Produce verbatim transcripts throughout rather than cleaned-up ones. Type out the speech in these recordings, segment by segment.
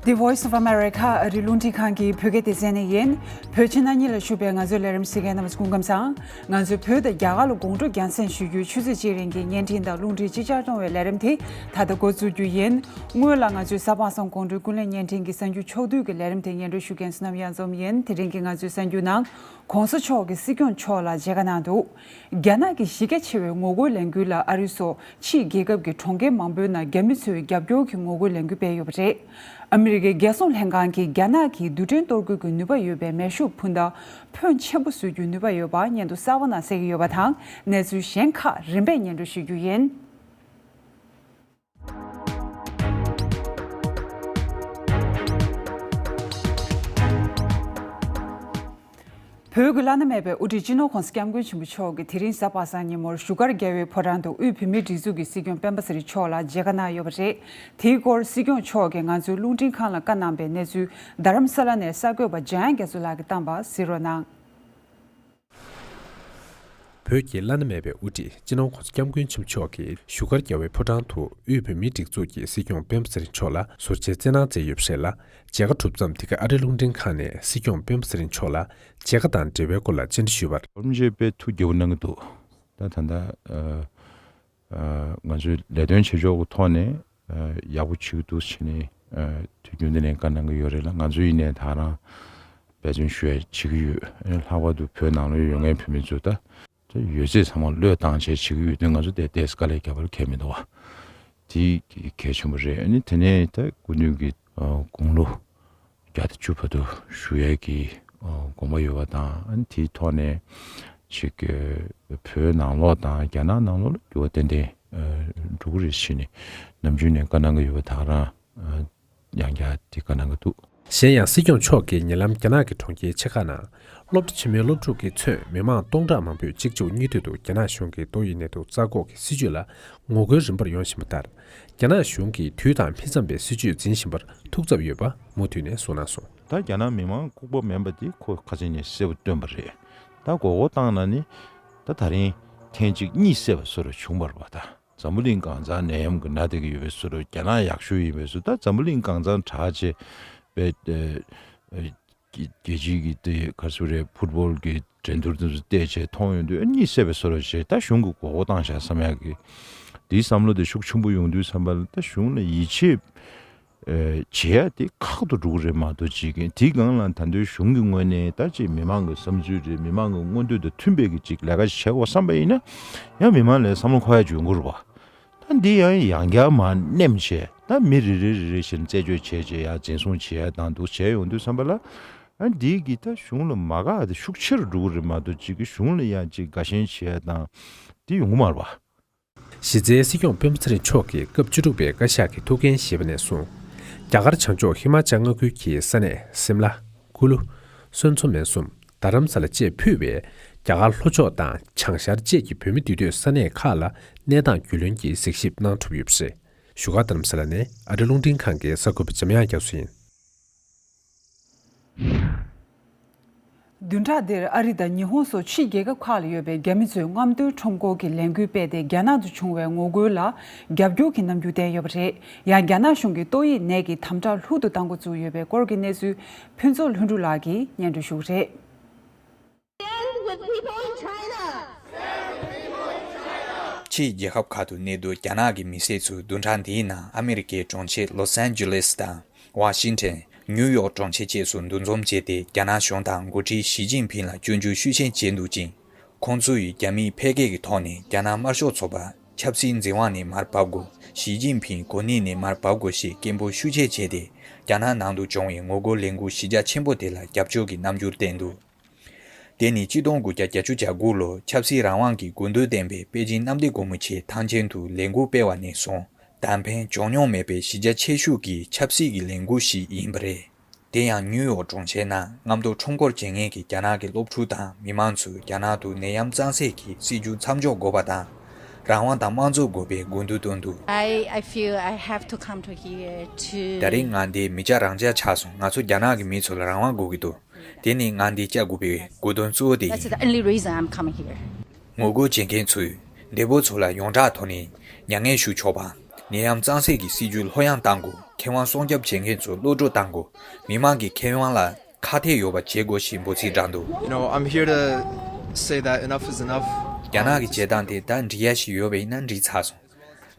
The Voice of America ཨ་རི་རླུང་འཕྲིན་ཁང་གི་བོད་སྐད་སྡེ་ཚན་ནས་ཡིན། བོད་ཕྱི་ནང་གཉིས་ལ་བཞུགས་པའི་ང་ཚོའི་ལས་རིམ་གཟིགས་མཁན་རྣམ་པ་སྐུ་ཁམས་བཟང་། ང་ཚོས་བོད་དང་རྒྱ་གར་ལ་དགོང་དྲོ་རྒྱང་སྲིང་ཞུ་རྒྱུའི་ཆུ་ཚོད་གཅིག་རིང་གི་བརྙན་འཕྲིན་དང་རླུང་འཕྲིན་ཅིག་ཅར་གཏོང་བའི་ལས་རིམ་དེ་ད་ལྟ་འགོ་འཛུགས་རྒྱུ་ཡིན། སྔོན་ལ་ང་ཚོའི་གཟའ་པ་སངས་དགོང་དྲོའི་ཀུན་གླེང་བརྙན་འཕྲིན་གྱི་གསར་འགྱུར་ཕྱོགས་བསྡུས་ཀྱི་ལས་རིམ་དེ་སྙན་སྒྲོན་ཞུ་མཁན་བསོད་ནམས་གཡང་འཛོམས་ཡིན། དེ་རིང་གི་ང་ཚོའི་གསར་འགྱུར་ནང་། ༸གོང་ས་མཆོག་གིས་སྲིད་སྐྱོང་མཆོག་ལ་མཇལ་ཁ་གནང་འདུག་རྒྱ་ནག་གི་གཞི་རྒྱ་ཆེ་བའི་ངོ་རྒོལ་ལས་འགུལ་ལ་ཨ་རི་སོགས་ཕྱིའི་རྒྱལ་ཁབ་ཀྱི་གྲོང་ཁྱེར་མང་པོའི་ནང་རྒྱ་མི་ཚོས་རྒྱབ་སྐྱོར་གྱི་ངོ་རྒོལ་ལས་འགུལ་སྤེལ་ཡོད་པ་རེད། ཨ་མི་རི་ཀའི་རྒྱལ་སྲུང་ལྷན་ཁང་གིས་རྒྱ་ནག་གིས་རྡུལ་ཕྲན་གཏོར་རྒོལ་གྱི་ནུས་པ་ཡོད་པའི་མེ་ཤུགས་འཕུར་མདའ་ཕོན་ཆེན་པོ་བཟོ་རྒྱུའི་ནུས་པ་ཡོད་པ་སྙན་ཐོ་གསར་པ་ནང་གསལ་གྱི་ཡོད་པ་དང་། གནས་ཚུལ་གཞན་ཁག་རིམ་པས་སྙན་སྒྲོན་ཞུ་རྒྱུ་ཡིན། བོད་ཀྱི་བླ་ན་མེད་པའི་དབུ་ཁྲིད་སྤྱི་ནོར་༸གོང་ས་༸སྐྱབས་མགོན་ཆེན་པོ་མཆོག་གིས་དེ་རིང་གཟའ་པ་སངས་ཉིན་མོར་བཞུགས་སྒར་རྒྱལ་བའི་ཕོ་བྲང་དུ་དབུས་བོད་མིའི་སྒྲིག་འཛུགས་ཀྱི་སྲིད་སྐྱོང་སྤེན་པ་ཚེ་རིང་མཆོག་ལ་མཇལ་ཁ་གནང་ཡོད་པ་རེད། དེའི་སྐོར་སྲིད་སྐྱོང་མཆོག་གིས་ང་ཚོའི་རླུང་འཕྲིན་ཁང་ལ་བཀའ་གནང་པའི་གནས་ཚུལ་རྡ་རམ་ས་ལ་ནས་གསར་འགོད་པ་འཇམ་དབྱངས་རྒྱ་མཚོ་ལགས་ཀྱིས་བཏང་པ་གཟིགས་རོགས་གནང་། བོད་ཀྱི་བླ་ན་མེད་པའི་དབུ་ཁྲིད་སྤྱི་ནོར་༸གོང་ས་༸སྐྱབས་མགོན་ཆེན་པོ་མཆོག་གིས་བཞུགས་སྒར་རྒྱལ་བའི་ཕོ་བྲང་དུ་དབུས་བོད་མིའི་སྒྲིག་འཛུགས་ཀྱི་སྲིད་སྐྱོང་སྤེན་པ་ཚེ་རིང་མཆོག་ལ་ཟུར་མཇལ་བསྩལ་གནང་མཛད་ཡོད་པ་རེད་ལ། མཇལ་ཁ་གྲུབ་མཚམས་དེ་ག་ཨ་རི་རླུང་འཕྲིན་ཁང་ནས་སྲིད་སྐྱོང་སྤེན་པ་ཚེ་རིང་མཆོག་ལ་མཇལ་ཁ་དང་འབྲེལ་བའི་སྐོར་ལ་བཅར་འདྲི་ཞུས་པར། བར་མཇལ་དཔེ་ཐུགས་དགྱེས་པོ་གནང་གི་འདུག་ད་ད་ལྟ་ཨ་ཨ་ང་ཚོའི་ལས་དོན་བྱེད་ཕྱོགས་ཀྱི་ཐོག་ནས་ཨ་ཡག་པོ་བྱེད་ཀྱི་འདུག་ཟེར་ནས་ཨ་དུས་རྒྱུན་འདི་ནས་བཀའ་གནང་གི་ཡོད་རེད་ལ། ང་ཚོ་ཡིན་ནའི་ད་རང་འབད་བརྩོན་ཞུ་ཡ་བྱེད་ཀྱི་ཡོད། ཨ་ནི་ལྷག་པར་དུ་བོད་ནང་ལ་ཡོད་མཁན་བོད་མི་ཚོ་ད་ད་ཡོད་ཚད་ཚང་མ་བློས་བཏང་བྱས་བྱེད་ཀྱི་ཡོད་དུས། ང་ཚོ་དེ་ཏོག་ཙམ་དཀའ་ལས་རྒྱག་པ་ལ་ཁྱད་མི་འདུག་བ། དེ་གལ་ཆེན་པོ་རེད། ཨ་ནི་དེ་ནས་ད་སྐུ་མདུན་གྱི་ཨ་དགུང་ལོ་བརྒྱ་དང་བཅུ་བར་དུ་བཞུགས་ཡས་ཀྱི་ཨ་དགོངས་པ་ཡོད་པ་དང་། ཨ་ནི་དེའི་ཐོག་ནས་ཅིག་ཨ་བོད་ནང་ལོགས་དང་རྒྱ་ནག་ནང་ལོགས་ལ་འགྱུར་བ་ཏན་ཏན་ཨ་འགྲོ་གི་རེད་ཟེར་ནས་ནམ་རྒྱུན་ནས་བཀའ་གནང་གི་ཡོད་པ་དེ་ག་རང་ཨ་ཡང་བསྐྱར་དེ་བཀའ་གནང་གི་འདུག་གཞན་ཡང་སྲིད་སྐྱོང་མཆོག་གིས་ཉེ་ལམ་རྒྱ་ནག་གི་གྲོང་ཁྱེར་ཆེ་ཁག་ནང་སློབ་གྲྭ་ཆེན་མོའི་སློབ་ཕྲུག་གིས་མཚོན་མི་མང་སྟོང་ཕྲག་མང་པོས་གཅིག་མཇུག་གཉིས་མཐུད་དུ་རྒྱ་ནག་གཞུང་གི་ཏོག་དབྱིབས་ནད་དུག་རྩ་འགོག་གི་སྲིད་ཇུས་ལ་ངོ་རྒོལ་རིམ་པར་ཡོང་བཞིན་པ་ལྟར། རྒྱ་ནག་གཞུང་གིས་དུས་དང་འཕེལ་འཚམ་པའི་སྲིད་ཇུས་འཛིན་བཞིན་པར་ཐུགས་འཚབ་ཡོད་པ་མུ་མཐུད་ནས་གསུངས་གནང་སོང་། ད་རྒྱ་ནག་མི་མང་ལྐུགས་པ་མིན་པ་དེ་ཁོ་ཁ་སང་ནས་གསལ་པོ་སྟོན་པ་རེད། ད་མགོ་སྐོར་བཏང་ན་ནི་ད་ད་རིང་ཐེངས་གཅིག་གཉིད་སད་པ་བཟོ་འདྲ་བྱུང་བ་རེད་པ། ད་འཛམ་བུ་གླིང་གང་ཚང་ནད་ཡམས་ཀྱིས་ན་བསྡད་ཀྱི་ཡོད་པའི་བཟོ་འདྲ། རྒྱ་ནག་ཡག་ཤོས་ཡིན་པའི་བཟོ། ད་འཛམ་བུ་གླིང་གང་ཚང་དྲག་བྱས་པའི་ཨ་ཨ་རྒྱལ་རྒྱལ་སྤྱིའི་གི་དེ་ག་ཚོད་རེད། ཕུཊ་བོལ་གྱི་འགྲན་བསྡུར་དེ་ཚོ་བལྟས་བྱས་མཐོང་ཡོང་དུས་གཉིད་སད་པའི་བཟོ་འདྲ་བྱས། ད་གཞུང་གི་མགོ་སྐོར་བཏང་བཞག་བསམ་ཡག་གི། དེའི་བསམ་བློ་དེ་ཤུགས་ཆེན་པོ་ཡོང་དུས་ཙམ་པ་ལ་ད་གཞུང་ལ་ཡིད་ཆེས་ཨ་བྱེད་ཡ་དེ་ཁག་ཏུ་འགྲོ་གི་རེད་མ་གཏོགས་ཅིག་དེའི་སྒང་ལ་ད་དུང་གཞུང་གི་ངོས་ནས་ད་ཅིག་མི་མང་གི་བསམ་ཚུལ་རེད། མི་མང་གི་མངོན་འདོད་དང་མཐུན་པའི་གི་ཅིག་ལས་ཀ་ཞིག་བྱེད་དགོས་བསམ་པ་ཡིན་ན་ཡང་མི་མང་ལ་བསམ་བློ་འཁོར་ཡ་ཅིག་ཡོང་གི་རེད་པ། ད་འདི་ཡང་ཡང་བསྐྱར་མར་ནེམ་བྱས། ད་མི་རེ་རེ་རེ་རེ་བཞིན་རྩད་གཅོད་བྱས་བྱས་ཡར་འཛིན་བཟུང་བྱེད་ཡ་དང་འདུག་བྱས་ཡོང་དུས་ཙམ་པ་ལ། ཨ་འདི་གི་ད་གཞུང་ལ་མ་དགའ་དེ་ཤུགས་ཆེ་རུ་འགྲོ་གི་རེད་མ་གཏོགས་ཅིག་གི་གཞུང་ལ་ཡང་ཅིག་དགའ་ཞེན་བྱེད་ཡ་དང་འདི་ཡོང་གི་མ་རེད་པ། གཞི་རྩའི་སྲིད་སྐྱོང་སྤེན་པ་ཚེ་རིང་མཆོག་གིས་སྐབས་བཅུ་དྲུག་པའི་བཀའ་ཤག་གི་ཐུགས་འགན་བཞེས་པ་ནས་བཟུང་། རྒྱ་གར་བྱང་ཕྱོགས་ཧི་མ་ཅལ་མངའ་ཁུལ་གྱི་ས་གནས་སིམ་ལ། ཀུ་ལུ། སོན་མཚོ་སྨད་གསུམ། རྡ་རམ་ས་ལ་བཅས་ཕུད་པའི་རྒྱ་གར་ལྷོ་ཕྱོགས་དང་བྱང་ཤར་བཅས་ཀྱི་བོད་མི་འདུས་སྡོད་ས་གནས་ཁག་ལ་གནས་སྟངས་རྒྱུས་ལོན་གྱིས་གཟིགས་ཞིབ་གནང་གྲུབ་ཡོད་པ་རེད། བཞུགས་སྒར་རྡ་རམ་ས་ལ་ནས་ཨ་རི་རླུང་འཕྲིན་ཁང་གི་གསར་འགོད་པ་འཇམ་དབྱངས་རྒྱ་མཚོ་ཡིན། བདུན་ཕྲག་འདིར་ཨ་རི་དང་ཉི་ཧོང་སོགས་ཕྱིའི་རྒྱལ་ཁབ་ཁག་ལ་ཡོད་པའི་རྒྱ་མི་ཚོས་རྔམ་སྟོན་ཁྲོམ་སྐོར་གྱི་ལས་འགུལ་སྤེལ་ཏེ། རྒྱ་ནག་ཏུ་བྱུང་བའི་ངོ་རྒོལ་ལ་རྒྱབ་སྐྱོར་གྱི་རྣམ་འགྱུར་བསྟན་ཡོད་པ་རེད། ཡང་རྒྱ་ནག་གཞུང་གིས་ཏོག་དབྱིབས་ནད་ཀྱི་དམ་དྲག་ལྷུག་ཏུ་གཏང་འགོ་བཙུགས་ཡོད་པའི་སྐོར་གྱི་གནས་ཚུལ་ཕུན་ཚོགས་ལྷུན་གྲུབ་ལགས་ཀྱིས་སྙན་སྒྲོན་ཞུ་གི་རེད། Stand with people in China. ཕྱིའི་རྒྱལ་ཁབ་ཁག་ཏུ་གནས་སྡོད་རྒྱ་ནག་གི་མི་སེར་ཚོས་བདུན་ཕྲག་འདིའི་ནང་ཨ་མི་རི་ཀའི་གྲོང་ཁྱེར་ལོས་ཨན་ཇི་ལེས་དང་ཝ་ཤིང་ཊོན། ནིའུ་ཡོག་གྲོང་ཁྱེར་བཅས་སུ་འདུ་འཛོམས་བྱས་ཏེ། རྒྱ་ནག་གཞུང་དང་འགོ་ཁྲིད་ཞི་ཅིན་ཕིང་ལ་སྐྱོན་བརྗོད་ཤུགས་ཆེན་བྱས་འདུག་ཅིང་། ཁོང་ཚོ་ཡིས་རྒྱ་མིའི་འཕེལ་རྒྱས་ཀྱི་ཐོག་ནས་རྒྱ་ནག་དམར་ཤོག་ཚོགས་པ་ཆབ་སྲིད་འཛིན་དབང་ནས་མར་བབས་དགོས། ཞི་ཅིན་ཕིང་གོ་གནས་ནས་མར་བབས་དགོས་ཞེས་སྐད་འབོད་ཤུགས་ཆེ་བྱས་ཏེ། རྒྱ་ནག་ནང་དུ་བྱུང་བའི་ངོ་རྒོལ་ལས་འགུལ་གཞི་རྒྱ་ཆེན་པོ་དེ་ལ་རྒྱབ་སྐྱོར་གྱི་རྣམ་འགྱུར་བསྟན་འདུག་དེ་ནི་གཅིག་སྟོང་དགུ་བརྒྱ་གྱ་བརྒྱད་ཅུ་གྱ་དགུ་ལོར་ཆབ་སྲིད་རང་དབང་གི་དགོས་འདུན་ལྡན་པའི་པེ་ཅིན་གནམ་བདེ་སྒོ་མོ་ཆེའི་ཐང་ཆེན་དུ་ལས་འགུལ་སྤེལ་བ་ནས་བཟུང་། ད་ཕན་བྱུང་མྱོང་མེད་པའི་གཞི་རྒྱ་ཆེ་ཤོས་ཀྱི་ཆབ་སྲིད་ཀྱི་ལས་འགུལ་ཞིག་ཡིན་པ་རེད། དེ་ཡང་ནིའུ་ཡོག་གྲོང་ཁྱེར་ནང་རྔམ་སྟོན་ཁྲོམ་སྐོར་བྱེད་མཁན་གྱི་རྒྱ་ནག་གི་སློབ་ཕྲུག་དང་མི་མང་ཚོས་རྒྱ་ནག་ཏུ་ནད་ཡམས་གཙང་སེལ་གྱི་སྲིད་བྱུས་མཚམས་འཇོག་དགོས་པ་དང་། རང་དབང་དང་དམངས་གཙོ་དགོས་པའི་དགོས་འདུན་བཏོན་འདུག I, I feel I have to come to here to ད་རེས་ང་འདིར་མི་སྐྱ་རང་འཇགས་ཆགས་སོང་། ང་ཚོ་རྒྱ་ནག་གི་མི་ཚོ་ལ་རང་དབང་དགོས་ཀྱི་འདུག་དེ་ནི་ང་འདིར་བཅར་དགོས་པའི་དགོས་དོན་གཙོ་བོ་དེ་ཡིན། That's the only reason I'm coming here. ངོ་རྒོལ་བྱེད་མཁན་ཚོས་འདས་པོ་ཚོ་ལ་ཡོངས་གྲགས་ཐོག་ནས་མྱ་ངན་ཞུ་ཆོག་པ། ནད་ཡམས་གཙང་སེལ་གྱི་སྲིད་ཇུས་ལྷོད་ཡངས་གཏང་དགོས། ཁེ་དབང་སྲུང་སྐྱོབ་བྱེད་མཁན་ཚོ་གློད་བཀྲོལ་གཏང་དགོས། མི་མང་གི་ཁེ་དབང་ལ་ཁག་ཐེག་ཡོད་པ་བྱེད་དགོས་ཞེས་འབོད་ཚིག་བསྒྲགས་འདུག You know, I'm here to say that enough is enough. རྒྱ་ནག་གི་བྱེད་སྟངས་དེ་ད་འགྲིག་ཡ་ཞིག་ཡོད་པ་ཡིན་ན་འགྲིག་ཚར་སོང་།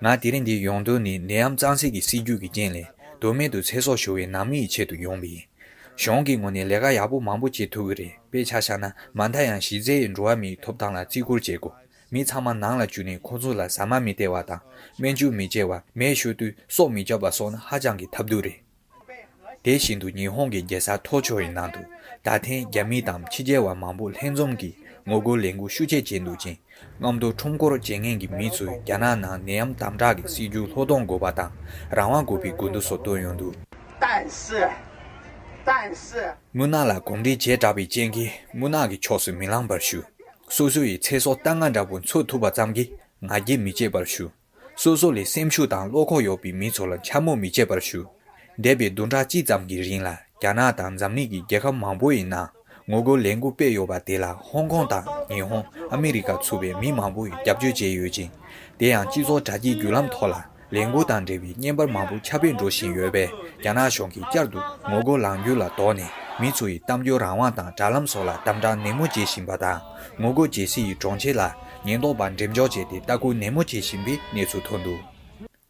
ང་དེ་རིང་འདིར་ཡོང་དོན་ནི་ནད་ཡམས་གཙང་སེལ་གྱི་སྲིད་ཇུས་ཀྱི་རྐྱེན་ལས་དོན་མེད་དུ་ཚེ་སྲོག་ཤོར་བའི་ནང་མི་ཡི་ཆེད་དུ་ཡོང་བ་ཡིན། གཞུང་གི་ངོས་ནས་ལས་ཀ་ཡག་པོ་མང་པོ་བྱེད་ཐུབ་ཀྱི་རེད། དཔེ་ཆ་བཞག་ན་མ་མཐའ་ཡང་གཞི་རྩའི་འགྲོ་བ་མིའི་ཐོབ་ཐང་ལ་བརྩི་བཀུར་བྱེད་དགོས། མི་ཚང་མ་ནང་ལ་བཅུག་ནས་ཁོ་ཚོ་ལ་ཟ་མ་མི་སྟེར་བ་དང་། སྨན་བཅོས་མི་བྱེད་པ། མེ་གཞུ་དུས་སྲོག་མི་སྐྱོབ་པ་སོགས་ནི་ཧ་ཅང་གི་ཐབས་སྡུག་རེད། དེ་བཞིན་དུ་ཉི་ཧོང་གི་རྒྱལ་ས་ཐོ་ཅོ་ཡི་ནང་དུ་ད་ཐེངས་རྒྱ་མི་དང་ཕྱི་རྒྱལ་བ་མང་པོ་ལྷན་འཛོམས་ཀྱིས་ངོ་རྒོལ་ལས་འགུལ་ཤུགས་ཆེ་བྱས་འདུག་ཅིང་། རྔམ་སྟོན་ཁྲོམ་སྐོར་བྱེད་མཁན་གྱི་མི་ཚོས་རྒྱ་ནག་ནང་ནད་ཡམས་དམ་དྲག་གི་སྲིད་ཇུས་ལྷོད་གཏོང་དགོས་པ་དང་རང་དབང་དགོས་པའི་སྐུལ་འདེད་སོགས་བཏོན་ཡོང་འདུག但是，但是，མུན་ནག་ལ་གོམས་འདྲིས་བྱེ་བྲག་པའི་རྐྱེན་གྱིས་མུན་ནག་གི་ཕྱོགས་སུ་མི་ལངས་པར་ཞུ། སོ་སོ་ཡི་ཚེ་སྲོག་ལྟ་ང་འདྲ་པོ་འཚོལ་ཐུབ་པ་ཙམ་གྱིས་ང་རྒྱལ་མི་བྱེད་པར་ཞུ། སོ་སོ་ལ་སེམས་ཤུགས་དང་བློ་ཁོག་ཡོད་པའི་མི་ཚོ་ལ་འཕྱ་སྨོད་མི་བྱེད་པར་ཞུ། འདས་པའི་བདུན་ཕྲག་གཅིག་ཙམ་གྱི་རིང་ལ་རྒྱ་ནག་དང་འཛམ་གླིང་གི་རྒྱལ་ཁབ་མང་པོ་ཡི་ནང་ངོ་རྒོལ་ལས་འགུལ་སྤེལ་ཡོད་པ་དེ་ལ་ཧོང་ཀོང་དང་ཉི་ཧོང་ཨ་མི་རི་ཀ་ཚུད་པའི་མི་མང་པོ་ཡིས་རྒྱབ་སྐྱོར་བྱས་ཡོད་ཅིང་། དེ་ཡང་སྤྱི་ཚོགས་དྲ་རྒྱའི་བརྒྱུད་ལམ་ཐོག་ལ་ལས་འགུལ་དང་འབྲེལ་བའི་བརྙན་པར་མང་པོ་ཁྱབ་སྤེལ་འགྲོ་བཞིན་ཡོད་པས་རྒྱ་ནག་གཞུང་གིས་བསྐྱར་དུ་ངོ་རྒོལ་ལངས་རྒྱུ་ལ་དོགས་ནས་མི་ཚོ་ཡི་གཏམ་བརྗོད་རང་དབང་དང་དྲ་ལམ་སོགས་ལ་དམ་དྲག་ནན་མོ་བྱེད་བཞིན་པ་དང་། ངོ་རྒོལ་བྱེད་སའི་གྲོང་ཁྱེར་ལ་ཉེན་རྟོག་པ་འགྲེམས་འཇོག་བྱས་ཏེ་ལྟ་སྐུལ་ནན་མོ་བྱེད་བཞིན་པའི་གནས་ཚུལ་ཐོན་འདུག་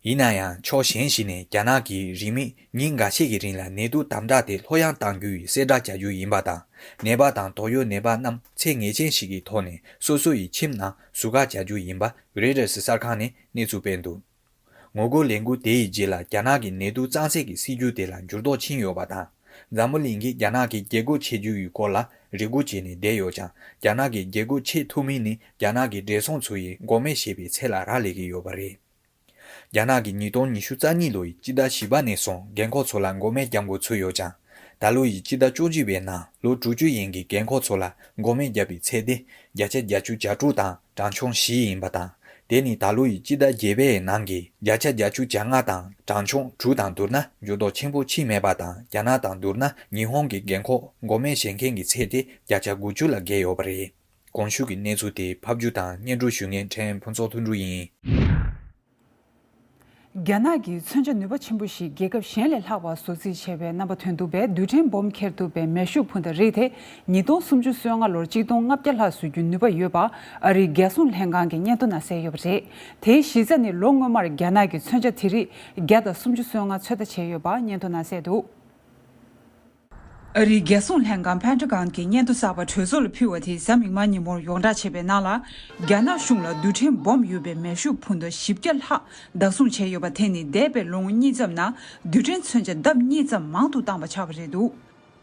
ཡིན་ན་ཡང་ཕྱོགས་གཞན་ཞིག་ནས་རྒྱ་ནག་གིས་རིང་མིན་ཉིན་འགའ་ཤས་ཀྱི་རིང་ལ་ནད་དུག་དམ་དྲག་དེ་ལྷོད་ཡངས་གཏང་རྒྱུ་ཡི་གསལ་བསྒྲགས་བྱ་རྒྱུ་ཡིན་པ་དང་། ནད་པ་དང་དོགས་ཡོད་ནད་པ་རྣམས་ཚད་ངེས་ཅན་ཞིག་གི་ཐོག་ནས་སོ་སོ་ཡི་ཁྱིམ་ནང་ཟུར་བཀག་བྱ་རྒྱུ་ཡིན་པ་རོའི་ཊར་སི་གསར་ཁང་ནས་གནས་ཚུལ་སྤེལ་འདུག་ངོ་རྒོལ་ལས་འགུལ་དེ་ཡི་རྗེས་ལ་རྒྱ་ནག་གི་ནད་དུག་གཙང་སེལ་གྱི་སྲིད་ཇུས་དེ་ལ་འགྱུར་ལྡོག་ཕྱིན་ཡོད་པ་དང་། འཛམ་བུ་གླིང་གིས་རྒྱ་ནག་གི་རྒྱལ་སྒོ་ཕྱེ་རྒྱུ་ཡི་སྐོར་ལ་རེ་སྒུག་བྱས་ནས་བསྡད་ཡོད་ཀྱང་། རྒྱ་ནག་གི་རྒྱལ་སྒོ་ཕྱེ་ཐུབ་མིན་ནི་རྒྱ་ནག་གི་བགྲེས་སོང་ཚོ་ཡི་མགོ་མེ་ཞེས་པའི་ཚད་ལ་རག་ལས་ཀྱི་ཡོད་པ་རེད། རྒྱ་ནག་གིས་ཉིས་སྟོང་ཉི་ཤུ་རྩ་གཉིས་ལོ་ཡི་སྤྱི་ཟླ་བཞི་པ་ནས་བཟུང་རྒན་འཁོགས་ཚོ་ལ་མགོ་མེ་བརྒྱབ་འགོ་ཚུགས་ཡོད་ཀྱང་། ད་ལོ་ཡི་སྤྱི་ཟླ་བཅུ་གཅིག་པའི་ནང་ལོ་དྲུག་ཅུ་ཡན་གྱི་རྒན་འཁོགས་ཚོ་ལ་མགོ་མེ་བརྒྱབ་པའི་ཚད་དེ་བརྒྱ་ཆ་བརྒྱད་ཅུ་གྱ་དྲུག་དང་གྲངས་ཆུང་བཞི་ཡིན་པ་དང་། དེ་ནི་ད་ལོ་ཡི་སྤྱི་ཟླ་བརྒྱད་པའི་ནང་གི་བརྒྱ་ཆ་བརྒྱད་ཅུ་གྱ་ལྔ་དང་གྲངས་ཆུང་དྲུག་དང་བསྡུར་ན་འགྱུར་ལྡོག་ཆེན་པོ་ཕྱིན་མེད་པ་དང་། རྒྱ་ནག་དང་བསྡུར་ན་ཉི་ཧོང་གི་རྒན་འཁོགས་མགོ་མེ་བཞེས་མཁན་གྱི་ཚད་དེ་བརྒྱ་ཆ་དགུ་བཅུ་ལ་བརྒལ་ཡོད་པ་རེད། གོང་ཞུས་ཀྱི་གནས་ཚུལ་དེ་ཕབ་སྒྱུར་དང་སྙན་སྒྲོན་ཞུ་མཁན་ཕྲན་ཕུན་ཚོགས་ལྷུན་གྲུབ་ཡིན། རྒྱ་ནག་གིས་མཚོན་ཆ་ནུས་པ་ཆེན་པོ་ཞིག་རྒྱལ་ཁབ་གཞན་ལས་ལྷག་པ་བཟོ་རྩིས་བྱས་པའི་རྣམ་པ་ཐོན་འདུག་པས། རྡུལ་ཕྲན་སྦོམ་འཁྱེར་ཐུབ་པའི་མེ་ཤུགས་འཕུར་མདའ་རིགས་དེ་ཉིས་སྟོང་སུམ་ཅུ་སོ་ལྔ་ལོར་གཅིག་སྟོང་ལྔ་བརྒྱ་ལྷག་བཟོ་རྒྱུའི་ནུས་པ་ཡོད་པ་ཨ་རིའི་རྒྱལ་སྲུང་ལྷན་ཁང་གི་སྙན་ཐོ་ནང་གསལ་ཡོད་པ་རེད། དེའི་གཞི་རྩ་ནི་ལོ་སྔོན་མར་རྒྱ་ནག་གིས་མཚོན་ཆ་དེ་རིགས་བརྒྱ་དང་སུམ་ཅུ་སོ་ལྔ་ཚོད་ལྟ་བྱས་ཡོད་པ་སྙན་ཐོ་ནང་གསལ་འདུག་ཨ་རིའི་རྒྱལ་སྲུང་ལྷན་ཁང་Pentagon གྱི་སྙན་ཐོ་གསར་པ་གྲོས་ཚོགས་ལ་ཕུལ་བ་དེ་གཟའ་མིག་དམར་ཉིན་མོར་ཡོངས་བསྒྲགས་བྱས་པའི་ནང་ལ། རྒྱ་ནག་གཞུང་ལ་རྡུལ་ཕྲན་སྦོམ་ཡོད་པའི་མེ་ཤུགས་འཕུར་མདའ་བཞི་བརྒྱ་ལྷག་བདག་བཟུང་བྱས་ཡོད་པ་དེ་ནི་འདས་པའི་ལོ་ངོ་གཉིས་ཙམ་ནང་རྡུལ་ཕྲན་མཚོན་ཆ་ལྡབ་གཉིས་ཙམ་མང་དུ་བཏང་བ་ཆགས་པ་རེད་འདུག་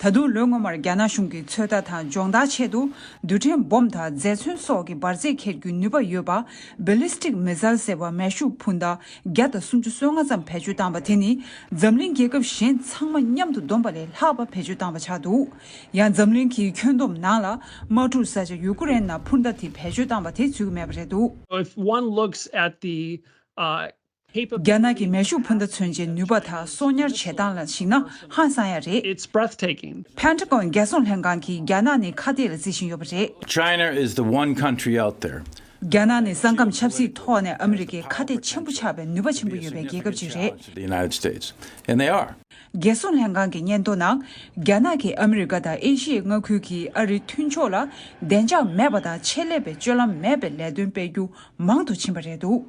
ད་དུང་ལོ་སྔོན་མར་རྒྱ་ནག་གཞུང་གིས་ཚོད་ལྟ་དང་སྦྱོང་བརྡར་ཆེད་དུ་རྡུལ་ཕྲན་སྦོམ་དང་རྫས་མཚོན་སོགས་ཀྱི་འབར་རྫས་འཁྱེར་རྒྱུའི་ནུས་པ་ཡོད་པ་Ballistic Missile ཟེར་བ་མེ་ཤུགས་འཕུར་མདའ་བརྒྱ་དང་སུམ་ཅུ་སོ་ལྔ་ཙམ་བེད་སྤྱོད་བཏང་པ་དེ་ནི་འཛམ་གླིང་རྒྱལ་ཁབ་གཞན་ཚང་མ་མཉམ་དུ་བསྡོམས་པ་ལས་ལྷག་པ་བེད་སྤྱོད་བཏང་བ་ཆགས་འདུག་ཡང་འཛམ་གླིང་གི་ཁྱོན་བསྡོམས་ནང་ལ་དམག་འཁྲུག་ས་ཆ་ཡུ་ཀེ་རེན་ནང་འཕུར་མདའ་དེ་བེད་སྤྱོད་བཏང་པ་དེ་ཚུད་ཀྱི་མེད་པ་རེད་འདུག If one looks at the, uh, རྒྱ་ནག་གི་མེ་ཤུགས་འཕུར་མདའ་མཚོན་ཆའི་ནུས་པ་དང་གསོག་ཉར་བྱེད་སྟངས་ལ་གཞིགས་ན་ཧང་སང་ཡ་རེད། It's breathtaking. Pentagon རྒྱལ་སྲུང་ལྷན་ཁང་གིས་རྒྱ་ནག་ནི་ཁ་གཏད་ལ་བརྩི་བཞིན་ཡོད་པ་རེད། China is the one country out there. རྒྱ་ནག་ནི་ས་ཁམས་ཆབ་སྲིད་ཐོག་ནས་ཨ་མི་རི་ཀའི་ཁ་གཏད་ཆེན་པོ་ཆགས་པའི་ནུས་པ་ཆེན་པོ་ཡོད་པའི་རྒྱལ་ཁབ་ཅིག་རེད། The United States. And they are. རྒྱལ་སྲུང་ལྷན་ཁང་གི་སྙན་ཐོ་ནང་། རྒྱ་ནག་གིས་ཨ་མི་རི་ཀ་དང་ཨེ་ཤི་ཡའི་མངའ་ཁུལ་གྱི་ཨ་རིའི་མཐུན་ཕྱོགས་ལ་བདེ་འཇགས་མེད་པ་དང་ཆེད་ལས་པའི་སྤྱོད་ལམ་མེད་པའི་ལས་དོན་སྤེལ་རྒྱུ་མང་དུ་ཕྱིན་པ་རེད་འདུག་